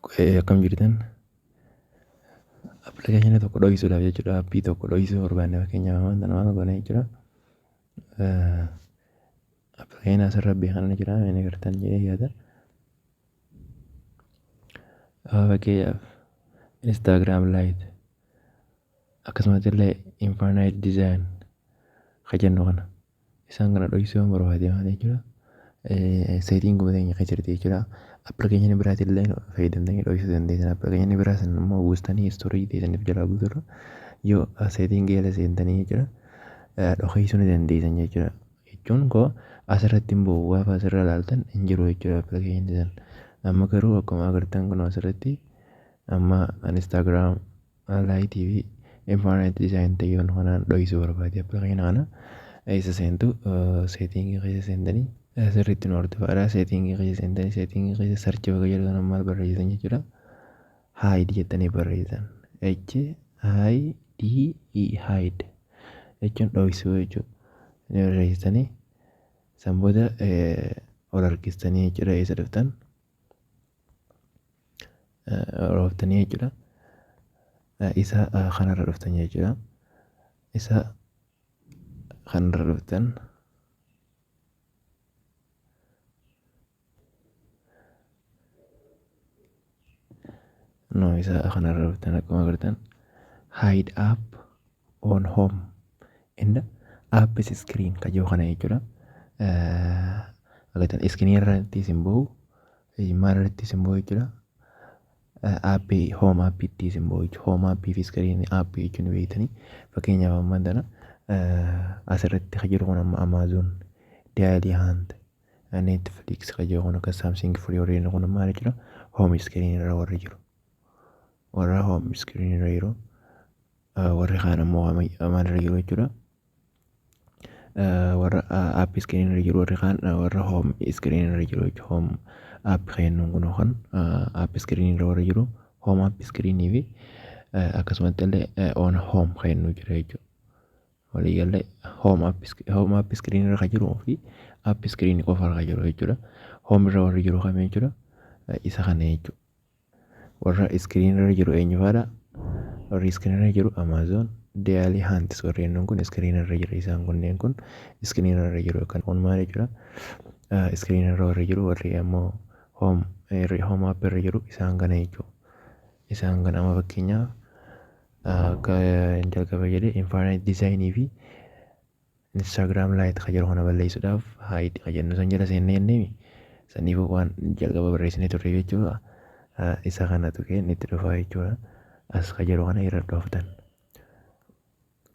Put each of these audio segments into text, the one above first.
Akkam jirtan? Appilikeeshinii tokko dho'isuudhaaf jechuudha. Aappii tokko dho'isuu barbaanne, fakkeenyaaf wanta nama goone jechuudha. Appilikeeshinii asirra beekan jira inni gartan jedhee yaada. Fakkeenyaaf Instagram Lite, akkasumas illee Infinite Design ka jennu kana, isaan kana dho'isuu yoo barbaade maal jechuudha? Setting keenya keessa jirti jechuudha. Appilikeeshinii biraatiin illee fayyadamtanii dho'isuu dandeessan. Appilikeeshinii biraa sana immoo buustanii history teessaniif jalaa guutuurra yoo setting jala seentanii jechuudha, dhoksuu ni dandeessan jechuudha. Jechuun koo asirratti hin bu'u, gaafa asirra ilaaltan hin jiru jechuudha appilikeeshinii sana. Amma garuu akkuma agartan kun asirratti amma Instagram Lite fi Infinite Design ta'e kanaan dho'isuu barbaade. Appilikeeshinii kana eessa seentu? Setting keessa seentanii, sirriitti nu hordofaadha. Setting keessa seentanii, setting keessa search bakka jedhu sana maal barreessitan jechuudha? Hide jettanii barreessitan. HIDE, hide jechuun dho'isuu jechuudha. Ni barreessitanii, san booda ol harkistanii jechuudha. Eessa dhuftan? Ol ooftanii jechuudha. Isa kanarra dhuftan jechuudha. Isa kanarra dhuftan. No, isa kanarra dhuftan. Akkuma agartan hide app on home and app screen ka jiru kana jechuudha. Agartan, screen irratti isin bahu, maal irratti isin bahu jechuudha? Aappii home aappiitti isin bahu jechuudha. Home aappii fi screen aappii jechuun beektanii, fakkeenyaaf ammaan tana asirratti ka jiru kun amma Amazon, Dailyhunt, Netflix ka jiru kun, akka Samsung Free warreen kun maal jechuudha? Home screen irra warri jiru. Warra home screen irra jiru. Warri kaan ammoo maal irra jiru jechuudha? Warra app screen irra jiru, warri kaan warra home screen irra jiru jechuudha. Home app kennuun kun kan app screen irra warra jiru, home app screen fi akkasumatti illee on home kennu jira jechuudha. Waliigallee home app screen irra kan jiruu fi app screen qofa irra kan jiru jechuudha. Home irra warri jiru kamii jechuudha? Isa kana jechuudha. Warra screen irra jiru eenyu fa'aadha? Warri screen irra jiru Amazon, Dailyhunt warreen kun screen irra jira. Isaan kunneen kun screen irra jiru. Kan kun maal jechuudha? Screen irra warri jiru, warri ammoo home app irra jiru isaan kana jechuudha. Isaan kana amma fakkeenyaaf akka jalqaba jedhee Infinite Design fi Instagram Lite kan jedhu kana balleessuudhaaf hide kan jennu san jala seennee jenneemi. Saniif waan jalqaba barreessinee turre jechuudha. Isa kanatu kenni itti dhufa jechuudha. As kan jedhu kana irra dhooftan.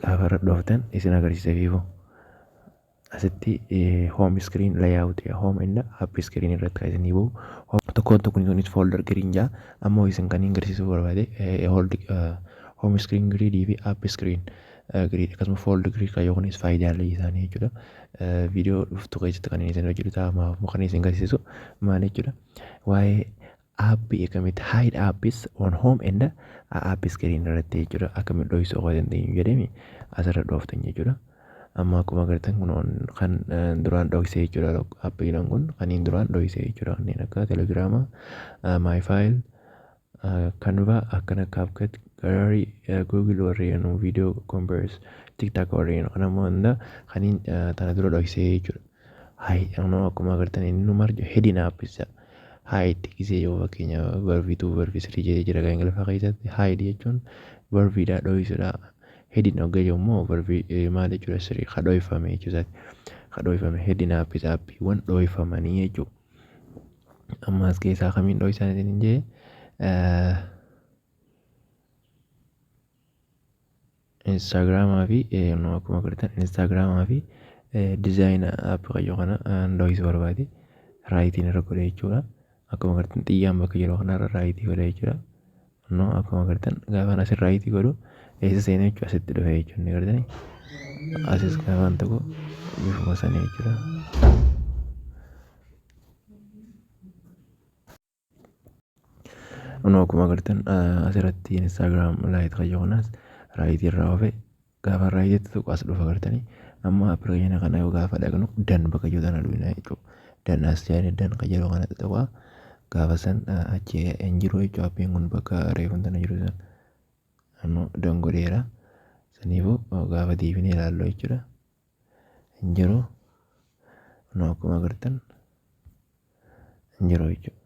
Gaafa irra dhooftan isin agarsiisa fiifoo. Asitti home screen layout, home and app screen irratti kan isinii bahu. Tokkoon tokkoon kunis folder grid jaa. Ammoo isin kan hin agarsiisuu barbaade home screen grid fi app screen grid, akkasuma folder grid kan kunis faayidaalee isaanii jechuudha. Viidiyoo dhuftu keessatti kan isin hojjetu ta'a. Ammoo kan isin agarsiisu maal jechuudha? Waa'ee aappii akkamitti hide apps on home and app screen irratti jechuudha. Akkamitti dho'isuu akka dandeenyu jedhemi asirra dhooftan jechuudha. Amma akkuma agartan kun kan duraan dhoksee jechuudha. Aappiileen kun kan duraan dhoksee jechuudha. Kanneen akka Telegiraama, My File, Canva, akkana CapCut, Gallery, Google warreen video converse, TikTok warreen kan ammoo hunda kan tana dura dhoksee jechuudha. Hide ammoo akkuma agartan inni nu marju hidden apps hide gisee yoo fakkeenyaaf verb 2, verb 3 jedhee jira kan Ingiliffaa keessatti. Hide jechuun verbiidha, dho'isuudha. Hidden hogga jedhu immoo verb maal jechuudha? Three ka dho'ifame jechuusaati. Ka dho'ifame, hidden apps, aappiiwwan dho'ifamanii jechuudha. Amma as keessaa kamiin dho'isan isin jee? Instagramaa fi akkuma agartan Instagramaa fi design app qayyoo kana dho'isuu barbaade, rightiin irra godhe jechuudha. Akkuma agartan xiyyaan bakka jiru kanarra right godhe jechuudha. No, akkuma agartan gaafan asirra right godhu eessa seenee jechuudha? Asitti dhufe jechuudha. Ni agartanii, asis gaafan tokko bifuma sanii jechuudha. No, akkuma agartan asirratti Instagram Lite qayyoo kanas right irraa ofe. Gaafa rightitti tuqu as dhufa agartanii. Amma appilikeeshina kana yoo gaafa dhaqnu done bakka jiru tana dhufna jechuudha. Done as jedhanii done kan jedhu kana tuqaa. Gaafa san achi hin jiru jechuudha. Appiin kun bakka reefuun tana jiru san ammoo dongoreera. Saniifuu gaafa deebinee ilaallu jechuudha. Hin jiru. Kunoo akkuma agartan hin jiru jechuudha.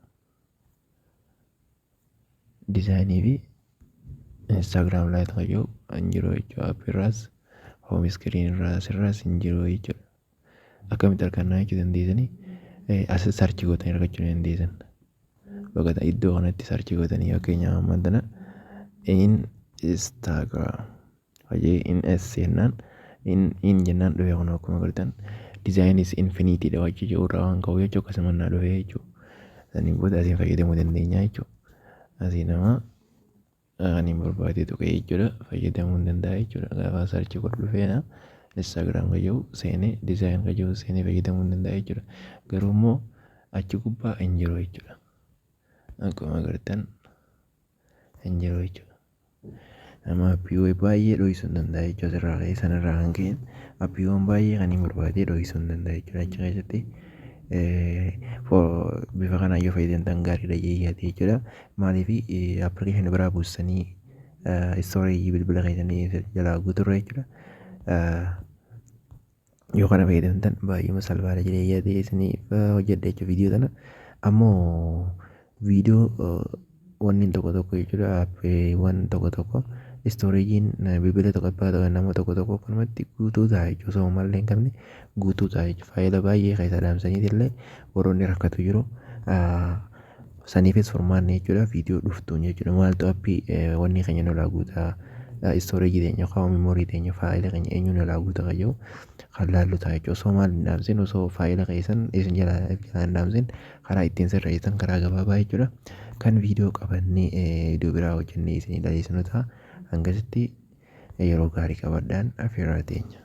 Design fi Instagram Lite kan jiru hin jiru jechuudha. Appii irraas, home screen irraas hin jiru jechuudha. Akkamitti argannaa jechuu dandeessanii, as search gootanii argachuu ni dandeessan. Bakka iddoo kanatti search gootanii, fakkeenyaaf ammaan tana Instagram hojii in S jennaan, in jennaan dhufe. Kun akkuma agartan design is infinitydha wajji jiru irraa waan ka'u jechuudha. Akkasuma naa dhufe jechuudha. Saniin booda asiin fayyadamuu dandeenya jechuudha. Asii nama kan hin barbaade tuqee jechuudha, fayyadamuu hin danda'a jechuudha. Gaafa search godhu dhufeena Instagram kan jiru seenee, design kan jiru seenee fayyadamuu hin danda'a jechuudha. Garuu immoo achi gubbaa hin jiru jechuudha. Akkuma agartan hin jiru jechuudha. Nama appiiwwan baay'ee dho'isuu hin danda'a jechuudha. Asirraa ka'ee sanarraa kan ka'e appiiwwan baay'ee kan hin barbaade dho'isuu hin danda'a jechuudha. Achi keessatti bifa kanaan yoo fayyadamtan gaariidha jedhee yaade jechuudha. Maaliif application biraa buustanii storage bilbila keessanii jalaa guuturra jechuudha. Yoo kana fayyadamtan baay'ee salphaadha jedhee yaade isiniif hojjedha jechuudha viidiyoo kana. Ammoo viidiyoo wanni tokko tokko jechuudha, appiiwwan tokko tokko storageiin bilbila tokko abbaa nama tokko tokko akkanumatti guutuu ta'a jechuudha. Osoo mallee hin qabne guutuu ta'a jechuudha. Faayila baay'ee keessa dhaamsaniitillee illee warroonni rakkatu jiru. Saniifis furmaanni jechuudha viidiyoo dhuftuun jechuudha. Maaltu appii wanni keenya nolaa guutaa, storage teenya yookaan memory teenya, faayila keenya eenyu nolaa guutaa kan jiru kan laallu ta'a jechuudha. Osoo maal hin dhaamsin, osoo faayila keessan isin jalaa hin dhaamsin, karaa ittiin sirreessitan karaa gabaabaa jechuudha. Kan viidiyoo qabannee viidiyoo biraa hojjennee isinii dhiyeessinu ta'a. Hangasitti yeroo gaarii qabadhaan afeerraa teenya.